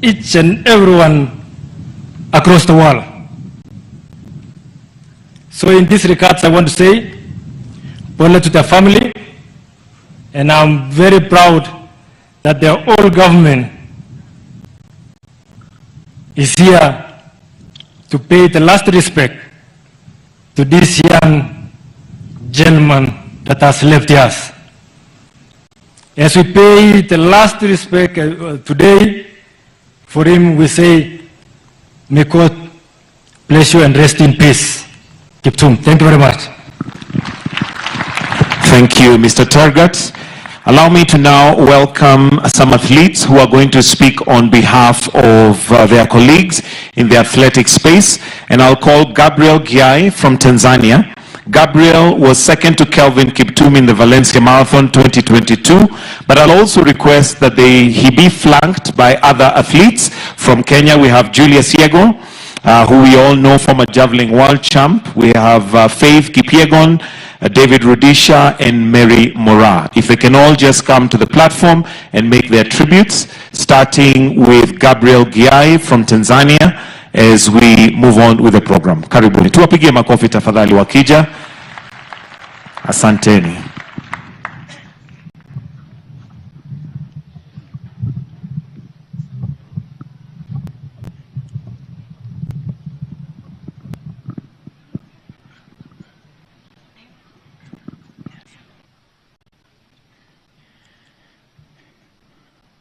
Each and everyone across the world. So in this regard, I want to say, pole to the family, and I'm very proud that the whole government is here to pay the last respect to this young gentleman that has left us. As we pay the last respect today for him, we say, may God bless you and rest in peace. Kiptum, thank you very much. Thank you, Mr. Tergat. Allow me to now welcome some athletes who are going to speak on behalf of their colleagues in the athletic space. And I'll call Gabriel Gyai from Tanzania. Gabriel was second to Kelvin Kiptum in the Valencia Marathon 2022, but I'll also request that he be flanked by other athletes. From Kenya, we have Julius Yego, who we all know, former javelin world champ. We have Faith Kipyegon, David Rudisha, and Mary Moraa. If they can all just come to the platform and make their tributes, starting with Gabriel Gyai from Tanzania as we move on with the program. Karibuni. Tuwapigie makofi tafadhali wakija. Asanteni.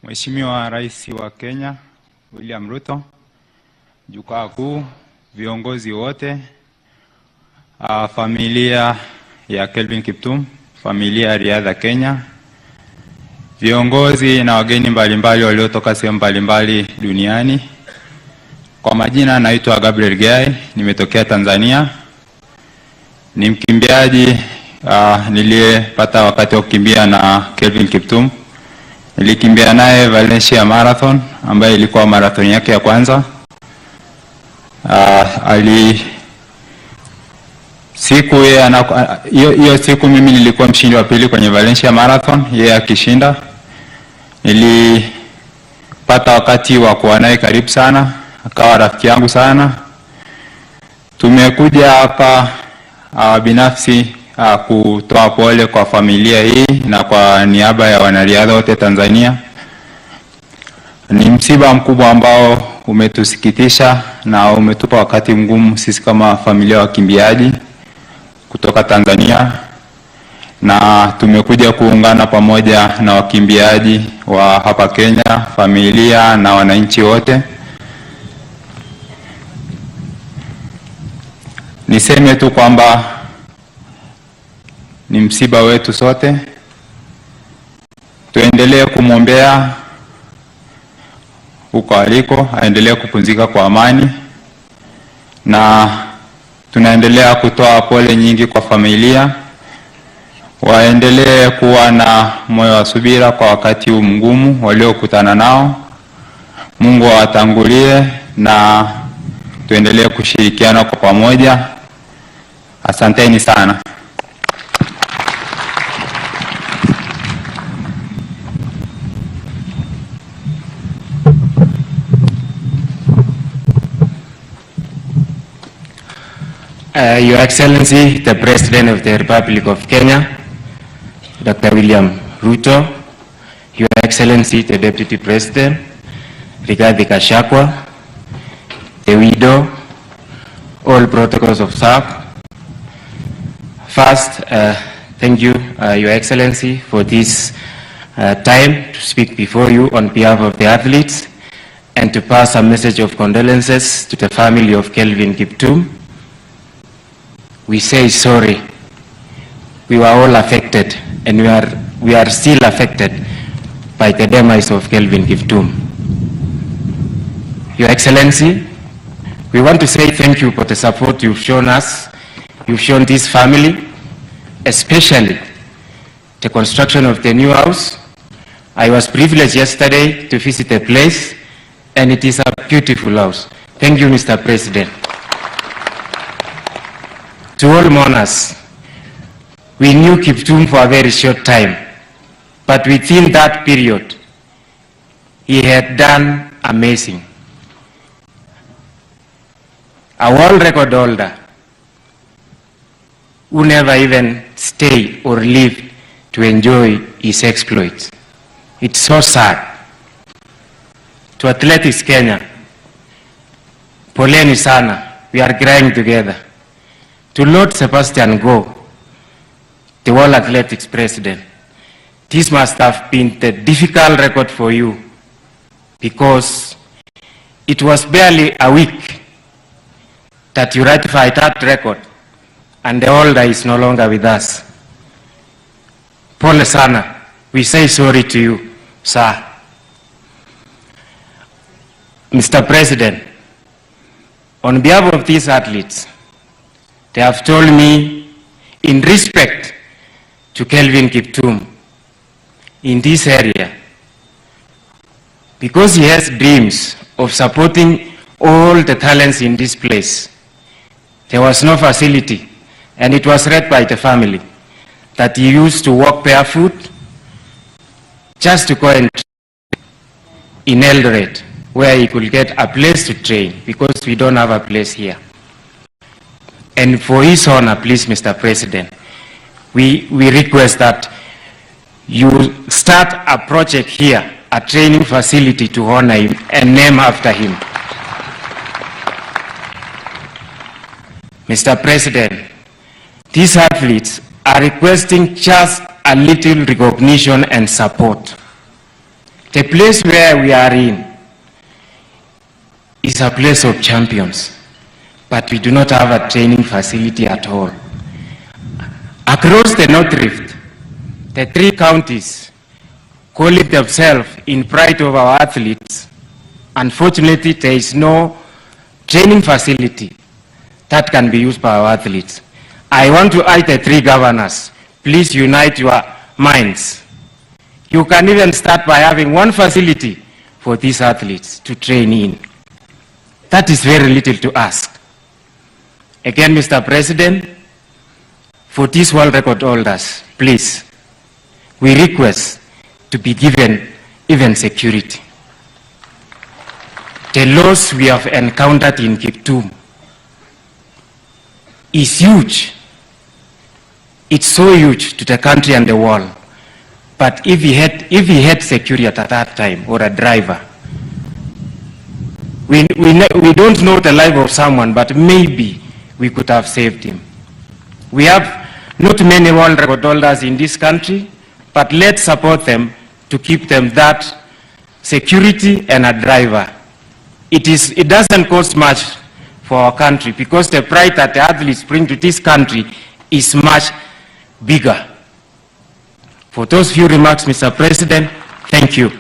Mheshimiwa Rais wa Kenya William Ruto, jukwaa kuu, viongozi wote, familia ya Kelvin Kiptum, familia ya riadha Kenya, viongozi na wageni mbalimbali waliotoka sehemu mbalimbali duniani. Kwa majina naitwa Gabriel Gyai, nimetokea Tanzania. Ni mkimbiaji niliyepata wakati wa kukimbia na Kelvin Kiptum. Nilikimbia naye Valencia Marathon ambayo ilikuwa marathon yake ya kwanza. Ali siku yeye hiyo siku mimi nilikuwa mshindi wa pili kwenye Valencia Marathon, yeye akishinda. Nilipata wakati wa kuwa naye karibu sana, akawa rafiki yangu sana. Tumekuja hapa binafsi kutoa pole kwa familia hii na kwa niaba ya wanariadha wote Tanzania. Ni msiba mkubwa ambao umetusikitisha na umetupa wakati mgumu sisi kama familia ya wakimbiaji kutoka Tanzania, na tumekuja kuungana pamoja na wakimbiaji wa hapa Kenya, familia na wananchi wote. Niseme tu kwamba ni msiba wetu sote, tuendelee kumwombea huko aliko, aendelee kupumzika kwa amani, na tunaendelea kutoa pole nyingi kwa familia, waendelee kuwa na moyo wa subira kwa wakati huu mgumu waliokutana nao. Mungu awatangulie na tuendelee kushirikiana kwa pamoja. Asanteni sana. Your Excellency, the President of the Republic of Kenya, Dr. William Ruto, Your Excellency, the Deputy President, Rigathi Gachagua, the widow, all protocols observed. First, thank you, Your Excellency, for this time to speak before you on behalf of the athletes and to pass a message of condolences to the family of Kelvin Kiptum. We say sorry. We were all affected, and we are still affected by the demise of Kelvin Kiptum. Your Excellency, we want to say thank you for the support you've shown us, you've shown this family, especially the construction of the new house. I was privileged yesterday to visit the place, and it is a beautiful house. Thank you, Mr. President. To all mourners, we knew Kiptum for a very short time, but within that period, he had done amazing. A world record holder who never even stayed or lived to enjoy his exploits. It's so sad. To Athletics Kenya, poleni sana, we are crying together. To Lord Sebastian Coe, the World Athletics President, this must have been the difficult record for you because it was barely a week that you ratified that record and the holder is no longer with us. Pole sana. We say sorry to you, sir. Mr. President, on behalf of these athletes, they have told me in respect to Kelvin Kiptum in this area, because he has dreams of supporting all the talents in this place. There was no facility, and it was read by the family that he used to walk barefoot just to go and in Eldoret, where he could get a place to train, because we don't have a place here. And for his honor, please, Mr. President, we request that you start a project here, a training facility to honor him and name after him. Mr. President, these athletes are requesting just a little recognition and support. The place where we are in is a place of champions, but we do not have a training facility at all. Across the North Rift, the three counties calling themselves in pride of our athletes, unfortunately, there is no training facility that can be used by our athletes. I want to urge the three governors, please unite your minds. You can even start by having one facility for these athletes to train in. That is very little to ask. Again, Mr. President, for these world record holders, please, we request to be given even security. The loss we have encountered in Kiptum is huge. It's so huge to the country and the world. But if he had security at that time or a driver, we don't know the life of someone, but maybe we could have saved him. We have not many world record holders in this country, but let's support them to keep them that security and a driver. It doesn't cost much for our country because the pride that the athletes bring to this country is much bigger. For those few remarks, Mr. President, thank you.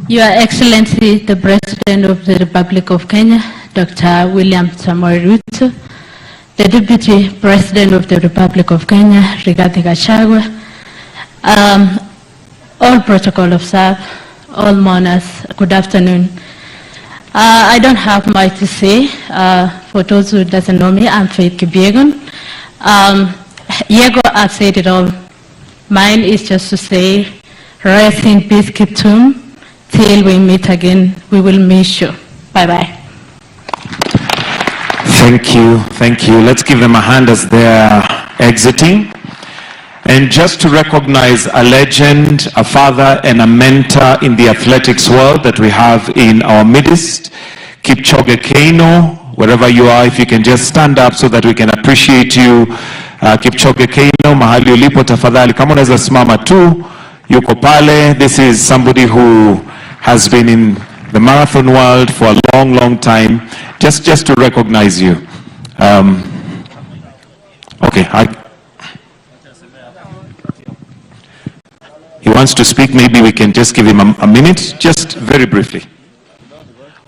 Your Excellency, the President of the Republic of Kenya, Dr. William Samoei Ruto, the Deputy President of the Republic of Kenya, Rigathi Gachagua, all protocol observed, all mourners, good afternoon. I don't have much to say. For those who doesn't know me, I'm Faith Kipyegon. Yego, I've said it all. Mine is just to say, rest in peace, Kiptum. Till we meet again, we will miss you. Bye-bye. Thank you, thank you. Let's give them a hand as they're exiting. And just to recognize a legend, a father, and a mentor in the athletics world that we have in our midst, Kipchoge Keino, wherever you are, if you can just stand up so that we can appreciate you. Kipchoge Keino, mahali ulipo tafadhali, kama unaweza simama tu, yuko pale. This is somebody who has been in the marathon world for a long, long time. Just to recognize you. Okay, he wants to speak. Maybe we can just give him a minute, just very briefly.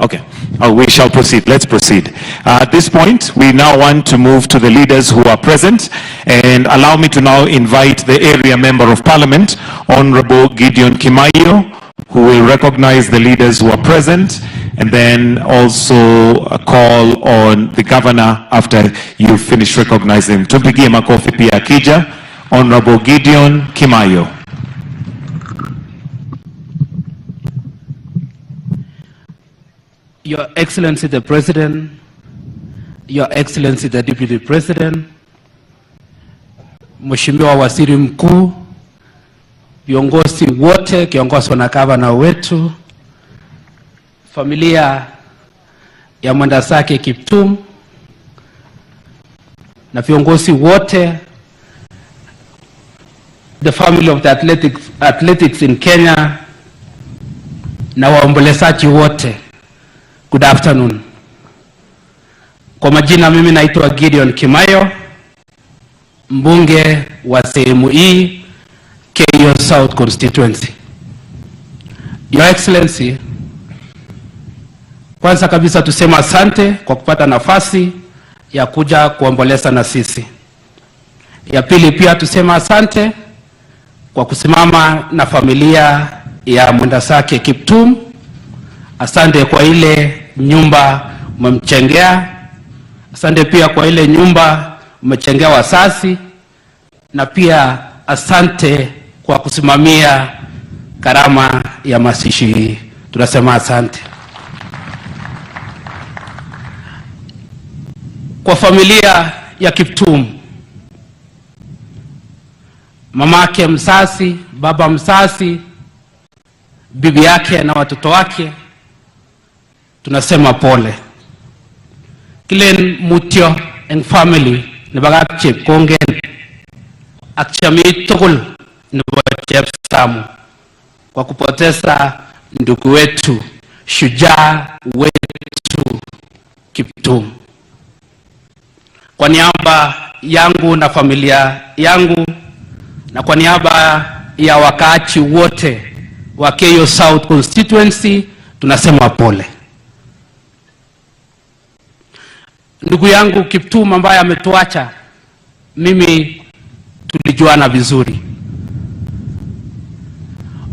Okay, oh, we shall proceed. Let's proceed. At this point, we now want to move to the leaders who are present, and allow me to now invite the area member of parliament, Honorable Gideon Kimayo, who will recognize the leaders who are present. and then also call on the governor after you finish recognizing him. Tumpigie makofi pia akija, Honorable Gideon Kimayo. Your Excellency the President, Your Excellency the Deputy President, Mheshimiwa Waziri Mkuu, viongozi wote kiongozwa na gavana wetu, familia ya mwendazake Kiptum na viongozi wote, the family of the athletics in Kenya na waombolezaji wote, good afternoon. Kwa majina mimi naitwa Gideon Kimayo, mbunge wa sehemu hii Keiyo South Constituency. Your Excellency, kwanza kabisa tuseme asante kwa kupata nafasi ya kuja kuomboleza na sisi. Ya pili pia tuseme asante kwa kusimama na familia ya mwendazake Kiptum. Asante kwa ile nyumba umemchengea. Asante pia kwa ile nyumba umechengea wasasi, na pia asante kwa kusimamia gharama ya mazishi hii. Tunasema asante. Kwa familia ya Kiptum, mamake msasi, baba msasi, bibi yake na watoto wake, tunasema pole. Kilen mutyo eng family nebo kapchepkongen ak jamii tugul nebo Chepsamu kwa kupoteza ndugu wetu, shujaa wetu Kiptum. Kwa niaba yangu na familia yangu na kwa niaba ya wakaaji wote wa Keiyo South Constituency tunasema pole. Ndugu yangu Kiptum ambaye ametuacha, mimi tulijuana vizuri.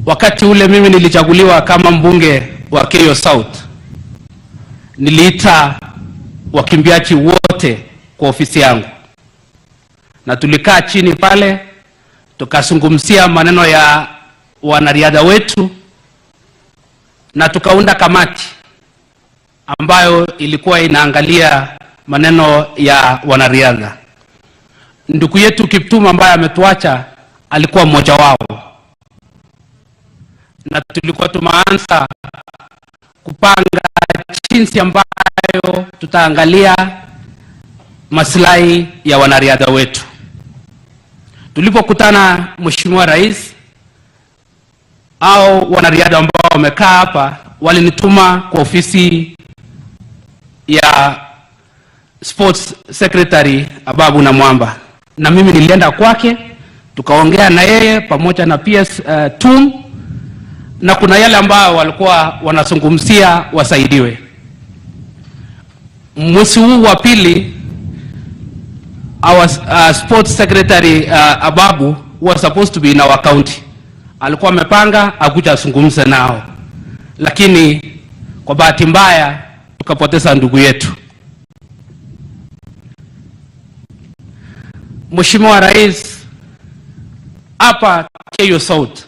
Wakati ule mimi nilichaguliwa kama mbunge wa Keiyo South, niliita wakimbiaji wote kwa ofisi yangu na tulikaa chini pale tukazungumzia maneno ya wanariadha wetu na tukaunda kamati ambayo ilikuwa inaangalia maneno ya wanariadha. Ndugu yetu Kiptum ambaye ametuacha alikuwa mmoja wao, na tulikuwa tumeanza kupanga jinsi ambayo tutaangalia maslahi ya wanariadha wetu. Tulipokutana Mheshimiwa Rais, au wanariadha ambao wamekaa hapa walinituma kwa ofisi ya Sports Secretary Ababu Namwamba, na mimi nilienda kwake tukaongea na yeye pamoja na PS Tum, na kuna yale ambao walikuwa wanazungumzia wasaidiwe. Mwezi huu wa pili, our Sports Secretary Ababu was supposed to be in our county. Alikuwa amepanga akuja azungumze nao, lakini kwa bahati mbaya tukapoteza ndugu yetu. Mheshimiwa Rais, hapa Keiyo South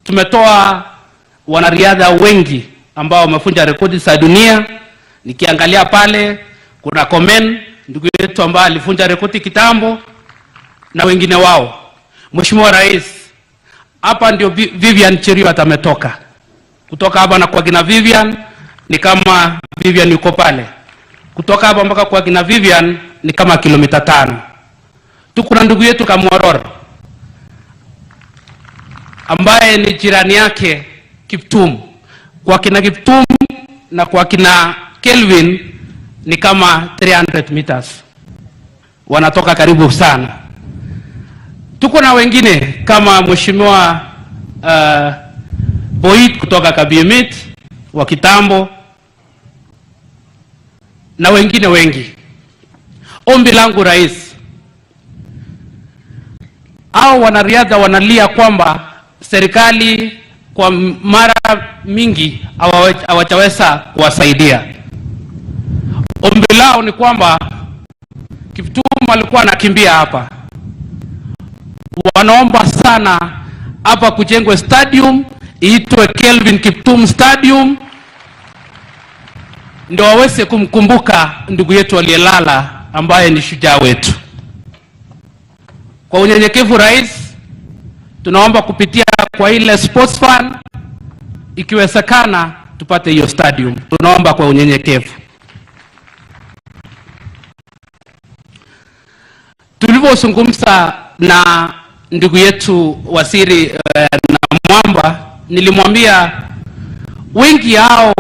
tumetoa wanariadha wengi ambao wamevunja rekodi za dunia. Nikiangalia pale kuna Komen, ndugu yetu ambaye alivunja rekodi kitambo, na wengine wao. Mheshimiwa Rais, hapa ndio Vivian Cheruiyot ametoka. Kutoka hapa na kwa kina Vivian ni kama Vivian yuko pale. Kutoka hapa mpaka kwa kina Vivian ni kama kilomita 5. Tuko na ndugu yetu Kamworor ambaye ni jirani yake Kiptum. Kwa kina Kiptum na kwa kina Kelvin ni kama 300 meters. Wanatoka karibu sana. Tuko na wengine kama Mheshimiwa Boit kutoka Kabiemit wa kitambo na wengine wengi. Ombi langu Rais, hao wanariadha wanalia kwamba serikali Kwa mara mingi hawajaweza kuwasaidia. Ombi lao ni kwamba Kiptum alikuwa anakimbia hapa, wanaomba sana hapa kujengwe stadium iitwe Kelvin Kiptum Stadium, ndio waweze kumkumbuka ndugu yetu aliyelala ambaye ni shujaa wetu. Kwa unyenyekevu, Rais, tunaomba kupitia kwa ile sports fund, ikiwezekana tupate hiyo stadium. Tunaomba kwa unyenyekevu. Tulivyozungumza na ndugu yetu waziri Namwamba, nilimwambia wengi hao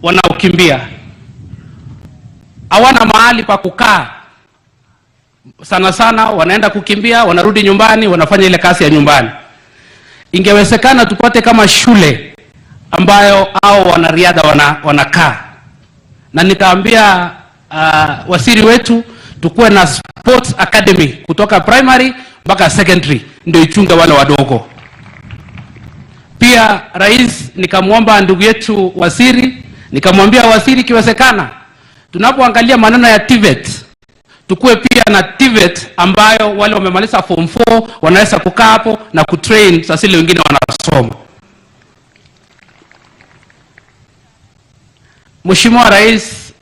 wanaokimbia hawana mahali pa kukaa. Sana sana wanaenda kukimbia, wanarudi nyumbani, wanafanya ile kazi ya nyumbani. Ingewezekana tupate kama shule ambayo hao wanariadha wanakaa, na nikaambia waziri wetu tukuwe na sports academy kutoka primary mpaka secondary, ndio ichunge wale wadogo. Pia Rais, nikamwomba ndugu yetu waziri, nikamwambia waziri, ikiwezekana tunapoangalia maneno ya TVET tukue pia na TVET ambayo wale wamemaliza form 4 wanaweza kukaa hapo na kutrain sasa ile wengine wanasoma. Mheshimiwa Rais,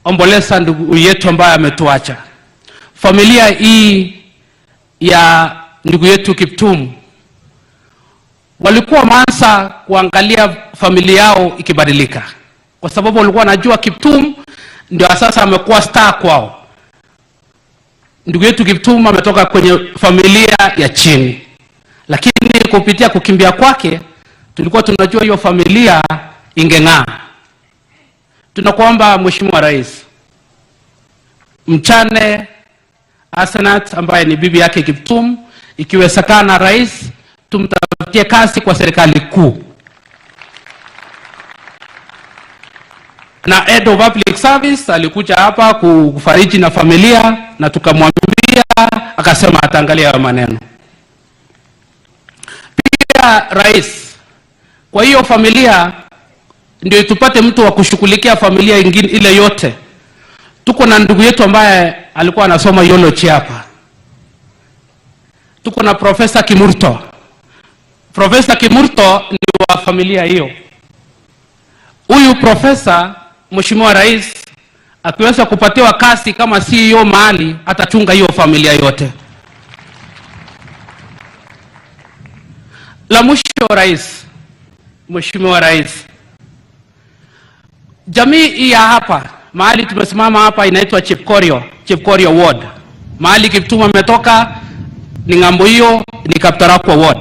tunapoomboleza ndugu yetu ambaye ametuacha, familia hii ya ndugu yetu Kiptum walikuwa wameanza kuangalia familia yao ikibadilika, kwa sababu walikuwa wanajua Kiptum ndio sasa amekuwa star kwao. Ndugu yetu Kiptum ametoka kwenye familia ya chini, lakini kupitia kukimbia kwake tulikuwa tunajua hiyo familia ingeng'aa. Tunakuomba Mheshimiwa Rais, mchane Asenath ambaye ni bibi yake Kiptum, ikiwezekana Rais, tumtafutie kazi kwa serikali kuu. Na Head of Public Service alikuja hapa kufariji na familia, na tukamwambia, akasema ataangalia hayo maneno. Pia Rais, kwa hiyo familia ndio tupate mtu wa kushughulikia familia ingine ile yote. Tuko na ndugu yetu ambaye alikuwa anasoma eulogy hapa. Tuko na Profesa Kimurto. Profesa Kimurto ni wa familia hiyo. Huyu profesa, Mheshimiwa Rais, akiweza kupatiwa kazi kama CEO mahali, atachunga hiyo familia yote. La mwisho Rais, Mheshimiwa Rais, jamii hii ya hapa mahali tumesimama hapa inaitwa Chepkorio, Chepkorio Ward. Mahali Kiptum ametoka ni ng'ambo hiyo, ni Kaptarakwa Ward.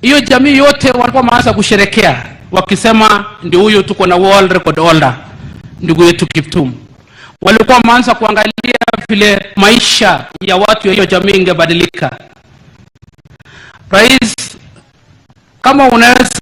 Hiyo jamii yote walikuwa wameanza kusherekea wakisema ndio huyo tuko na world record holder ndugu yetu Kiptum. Walikuwa wameanza kuangalia vile maisha ya watu ya hiyo jamii ingebadilika. Rais, kama unaweza